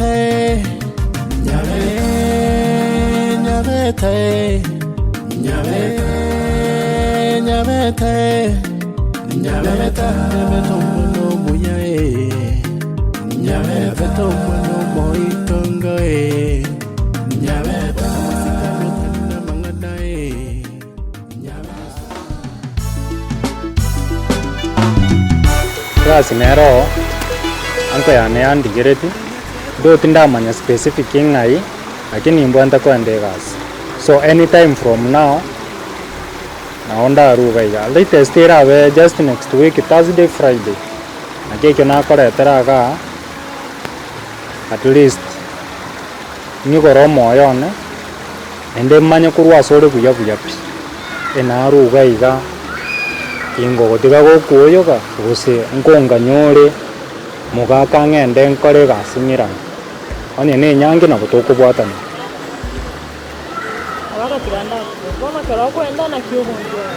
Nyabete, Nyabete, Nyabete, Nyabete, Nyabete, Nyabete omwana omuya eh. Nyabete omwana omoitongo eh. Nyabete amasikani otari namang'ana eh. Egasi nere oo, uncle yane yandigereti, though tindamanya specific ng'ai, lakini nimbwate koenda egasi. So anytime from now, nabo ndaruga iga. Latest erabe just next week Thursday, Friday, naki ekio nakoretera igaa, at least nyigore omoyo one. Naende manye korwa asore buya buya pi, enaruga iga, tingogotiga gokwoyoga, gose nkonganyore mogaka ng'ende nkore egasi ng'irane. Onye na enyangi nabo tokobwatana. Abagatiga ndakure. Bono ekero okoenda naki ogontwara?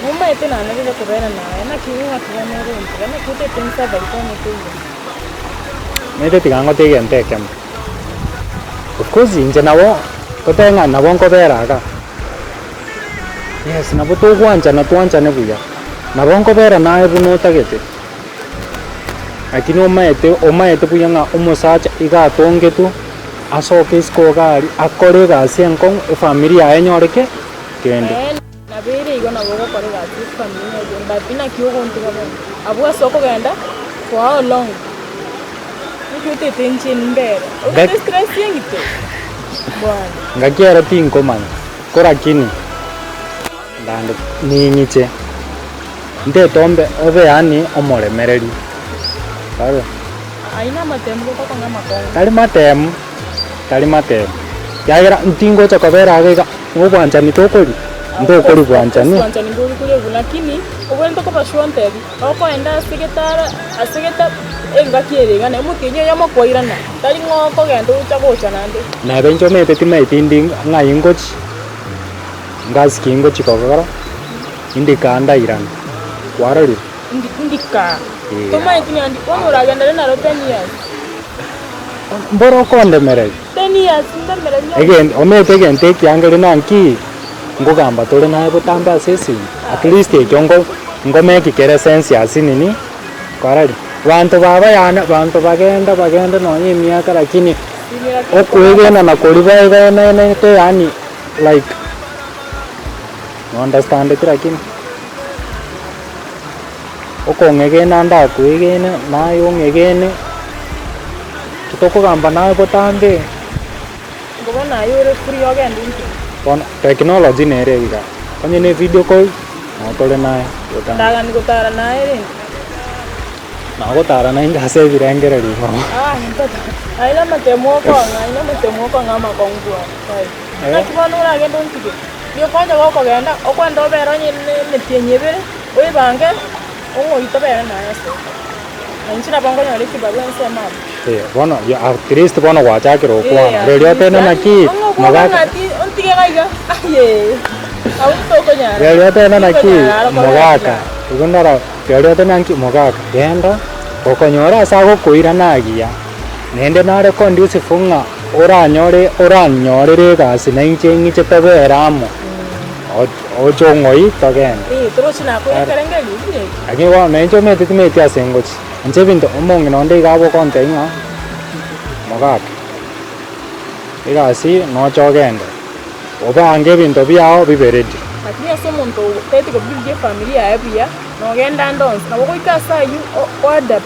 Nomanyete nanerire kobera naye, naki ng'aki bono ogontiga? Naki otete nsurvive onye teiyo? Omanyete tiga ngote egento ekemo. Of course inche nabo totebe ng'a nabo nkobera igaa, yes nabo togwanchana twanchane buya, nabo nkobera naye buna otagete, lakini omaete omaete buya ng'a omosacha iga atongetwe, asoke isiko iga aria, akore egasi enkong'u, efamiri yaye enyore ki? Kende. Nabo ere igo nabo ogokora egasi efamiri enyore kende but naki ogontiga bono, abwo ase okogenda for how long? Naki otete inche mbere, Ngaki- otete stress engito bwana. Ngaki ero tinkomanya, ko lakini ndande ning'iche, ntete ombe obe yaani omoremereri, kwarora? Ayio namatemu gokong'a amakong'u. Tari matemu, tari matemu, ekiagera ntingocha kobera iga iga. Nobwanchani tokoria? Ntokori bwanchani. Obwanchani mbori koria obwo, lakini obwenerete koba sure ntebi, okoenda ase getara ase geta engaki ere iga naye omotienyi oyomo kwairana, tari ng'a okogenda ocha gocha naende. Nebe inche omanyete timaeti ndi ng'ai ngochi, ngasi ki ngochi gokora, indika ndairana, kwarorire? Ndi ndika, Eeh. tomaeti ng'a ndi bono oragenderere naro ten years. Mboro okondemereria. Omanyete egento ekiangeri nanki nkogamba tore naye botambe ase esimi, at least ekio nko nkomeki kere sense ase nini kwarorire. Banto baba yaani banto bagenda bagenda nonye emiaka lakini okoegenana koria baegenenete yaani like no understandeti lakini. Okong'egena ndakwegene, naye ong'egene, titokogamba naye botambe. Ngoba naye ore free ogende inche. Bono technology nere iga, onye ne video call, nabo tore naye botambe. Ndagani gotara naye rende. Nagotara naende ase ebirengererio igo. Ah ntotara, aye namatemo okong'a, aye namatemo okong'a amakong'u bwana, kai. Naki bono oragende ontige, rioka onye gokogenda, okwenda obere onye ne emetienyi ebere. Oebange ong'oite obere naye ase na inche nabo nkonyora ekibarua ensemo abwo. Eh, bono ya at least bono gwachakire gokwana. Riria otebe naki mogaka. Ontige iga iga aye abwo tokonyara. Riria otebe naki mogaka, igo ndora riria otebe naki mogaka, genda okonyora ase agokoira nagiya, naende nare conducive ng'a oranyore oranyorere egasi na inche ng'iche tobere amo. Oche ong'oi togende. Lakini bono nainche omanyete timanyeti ase ngochia. Inche ebinto omong'ina onde iga agokontebia ng'a mogaka, egasi noche ogende, obange ebinto biao bibe ready. Lakini ase omonto otagete kobuild efamiri yaye buya, nogenda ande onsi, nabo goika ase aywo o adapt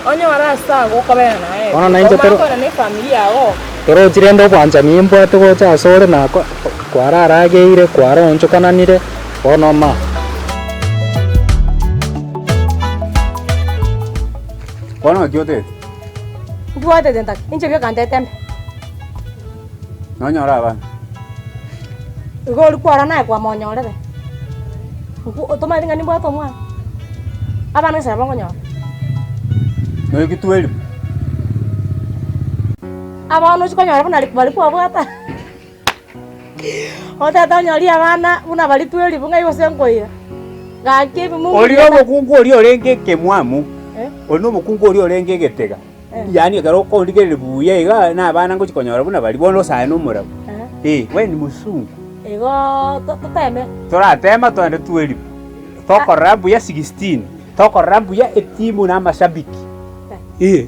onyore ase ago okobera naye, Bono nainche omanye toro- kobera na efamiri yago. Torochi rende obwanchani mbwate gocha asore na kwararageire, kwaraonchokananire, bono ma. Bono naki otete? Mbwatete ntake, inche bweka ntete mbe. Nonyore abana? Igo oria kwarora naye kwamonyorire, otomanyeti ng'a nimbwate omwana? Abana gose nabo nkonyora. Noigitwe elifu. Abana ochia konyora buna baria kwabwata, otete onyorie abana buna baria twelifu ng'ai gose nkoira, gaki ebimungu Oria omokungu oria orenge ekemwamu, oria nomokungu oria orenge egetega. Yaani ekero okondigereria buya iga, na abana ngochia konyora buna baria, bono osae na omorabu. Eh, we ni mosungu. Igoo toteme. Toratema toende tweribu. Tokorora mbuya 16, tokorora mbuya etimu na amashabiki. Eh,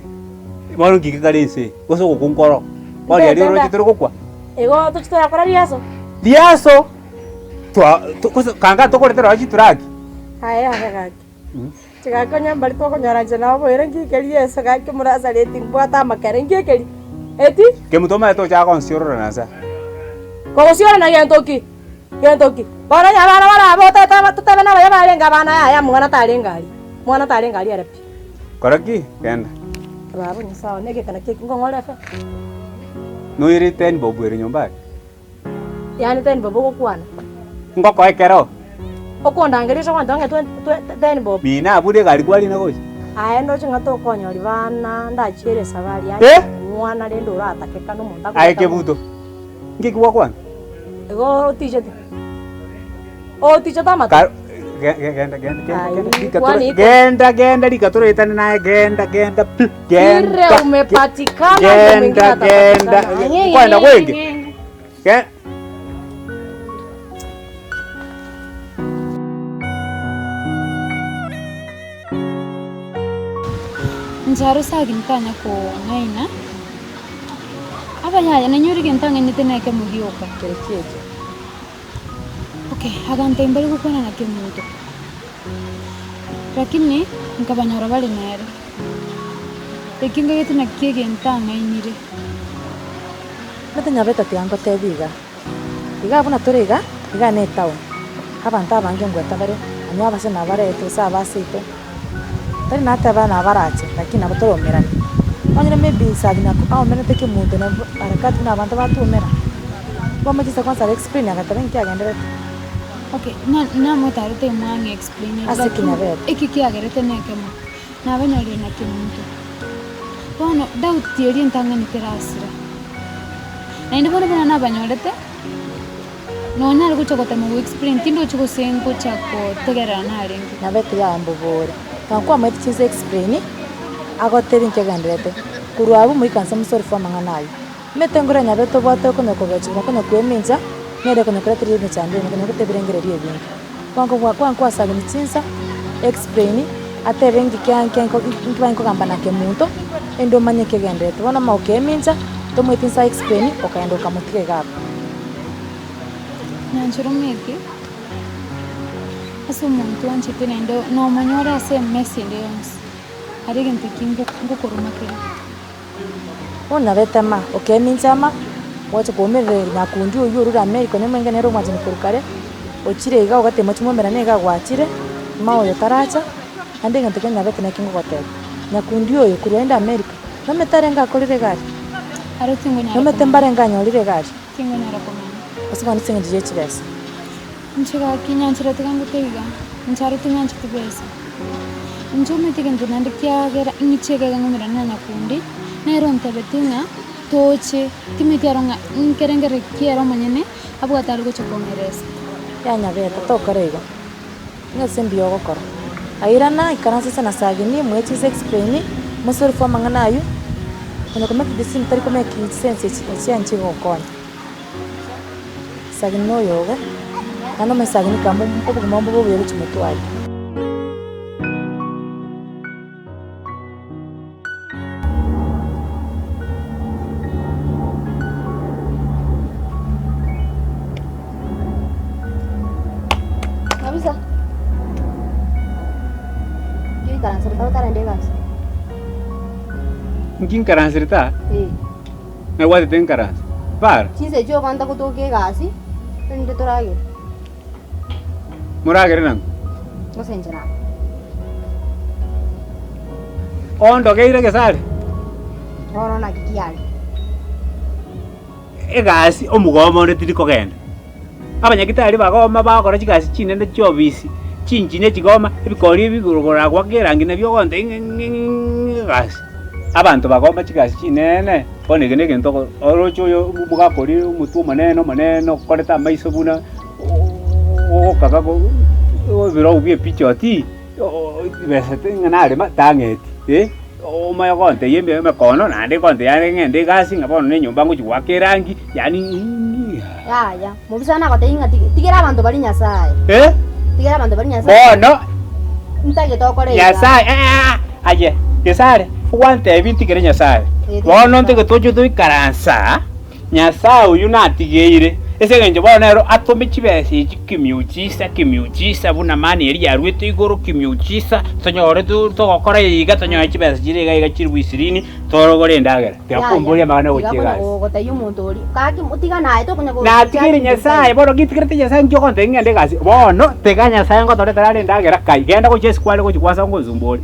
bono nki kare ense, gose ogokwa nkoro. Bono riaria oroche tore gokwa. Igo tochi torakora riaso. Riaso! Twa to gose kanga tokorete nonye chituraki. Aye aye gaki. Chigaki onye mbari tokonyora inche nabo boire nki riaso gaki omorasareti mbwate amakere nki ekeri? Eti? Kemuto omanyete ocha gonsiorora na nsa. Kogosiorana gento ki? Gento ki? Bono onye abana bare aba otete aba totebe nabaya barenge abana yaya mwana tarenge aria, mwana tarenge aria ere pi. Kora ki? Genda. Baba Nyasae one egeka nakio eki nkong'ora efe. Noire ten bob ere nyomba aria? Yaani ten bob ogokwana. Ngokoe ekero. Okondangeria ase ogwancha ng'a twen twen ten bob. Mina abwo negari kwarina gocha. Aye ndoche ng'a tokonyori bana ndachiere esabari yaani Eh? omwana rende oratakekane omonto Aye agoeta kebuto. Nki gwakwana? Igo otichete. Otichete amato. Ka- ge- ge- genda genda genda Ai, genda rika kwani tore- iko- genda genda rika toroetane naye genda genda pi Ire genda umepatikana ndio mwingine genda genda atapatikana. kwenda kwenge Ge- Inche aro sagi ntanya kong'aina, abayaya nainyore egento ang'ainete na ekemo gioka. Kere ki'ekio. Okay, agantebia mbare gokwana na kemunto, lakini nkabanyora bare nere. Ekio nkagete naki egento ang'ainire. Omanyete nyabete tiga ngotebie iga, iga buna tore iga, iga ne etown, abanto abange ngoeta bare, onye abase nabarete gose abaseito, tari nateba nabarache lakini nabo toromerane. Onye maybe sagini aomerete kemonto nabo harakati buna abanto batuomera, bono chinsa kwanza ara explain agateba inki agenderete. Okay, na namotarete mwang'e explain Ase lakini kinyabete. eki kiagerete nekemo, nabanyorire na kemonto. Bono doubt eria entang'ani terasira. Naende bono buna nabanyorete, nonyare gocha gotema go explain tindochi gose ngocha kotegerera narenge. Nabete yambobore, nabo kwamaete chinsa explain, agotebie inki agenderete, korwa abwo moikanse mosolve amang'ana aywo. Omanyete nkore nyabete obwate okonya kogechigwa na konya koemincha, nere konya koretereria emechando eye, konya goteba ebirengererio ebinge. Kwango kwasagini chinsa, explain, atebe nki kia nki nki baye nkogamba na kemonto, ende omanye ekegenderete. Bono omanye okemincha, tomoeti inse explain, okaenda okamotiga iga abwo. Nyanchera omweke, ase omonto oanchete naende nomonyore ase emesa ende yonsi, aria egento ekio ngokoruma kere. Bono nabete ama, okemincha ama, gwacha koumerera nyakundi oywo orure America onye omwenge nere omwanchani korwa kare, ochire iga ogatema chimomerane iga gwachire, ama oyo taracha, naende egento keria nyabete naki ngogotebia, nyakundi oyo korwa aende America, nomanyete arenge akorire egari? Aro tingonyara Nomanyete komanya. mbarenge anyorire egari? Tingonyara komanya. Ase bono ase eng'encho ya chibesa. Inche gaki nyanchera tiga ngote iga, inche aro ting'ancheti besa. Inche omanyete egento naende kiagera ng'iche iga iga ng'umerane na nyakundi, nere ontebetie ng'a toche, timanyeti aro ng'a nkerengereri ki ere omonyene abwate are gocha kong'eresa. Yanyabete tokora igo, ng'a ase mbuya ogokora. Airana ikaransa ase na sagini, moe chinsa explain, mosolve amang'ana aywo, onye komake decision tari komake sense echi echi nchigokonya. Sagini noyogo, naende omosagini kamo obogima obo bobuya gochia motwe aye. Kabisa. Nki oikaransete egasi? Nki nkaransete aa? Eh. Nabwatete nkaranse bara. Chinsa echio obanta gotoka egasi, erinde toragere. Moragere nang'o? Gose inche naye. Ondogeire gesare. Bono naki kiare. Egasi omogomo onde tiri kogenda. Abanyagitari bagoma bagokora chigasi chinene chi'obisi, chinchinya chigoma, ebikori ebi igoro goaka erangi nabio ogonte ng'ing'ing'ing'ing egasi. Abanto bagoma chigasi chinene, bono eke negento ogo oroche oyo omogaka oria omotwe omonene omonene okorete amaiso buna ogokaga go ebirau bia epicha oti, chibesa ng'a narema tang'eti eh. Omoyo gontebia eme emekono, naende gontebia are ng'ende egasi ng'a bono na enyomba ngochia goaka erangi, yaani ng'ii. Yaya, mobisa nagotebia ng'a tiga tigera abanto baria Nyasaye. Eh? Tigera abanto baria Nyasaye. Bono Ntagete okore iga. Nyasaye eh ah aye Gesare, gwantebia ntigere Nyasaye. Eh, Bono tiga ntagete toche toikaransa. Nyasae oyio natigeire, ase engencho bono nere atome chibesa echi kimiuchisa, kimiuchisa, buna mani eria yaruete igoro, kimiuchisa, tonyore togokora iga, tonyore chibesa chire iga iga chilifu ishirini, torogore endagera. Tiga komboria amang'ana Yaya, ogochia tiga konya egasi. gotebia omonto oria, gaki tiga naye tokonya go Natigeire Nyasae, bono gitigerete Nyasae inki ogontebia ng'ende egasi? Bono tiga Nyasae ngotoretere are endagera kai, genda gochia isiko are gochia gwasa ngonsumbore.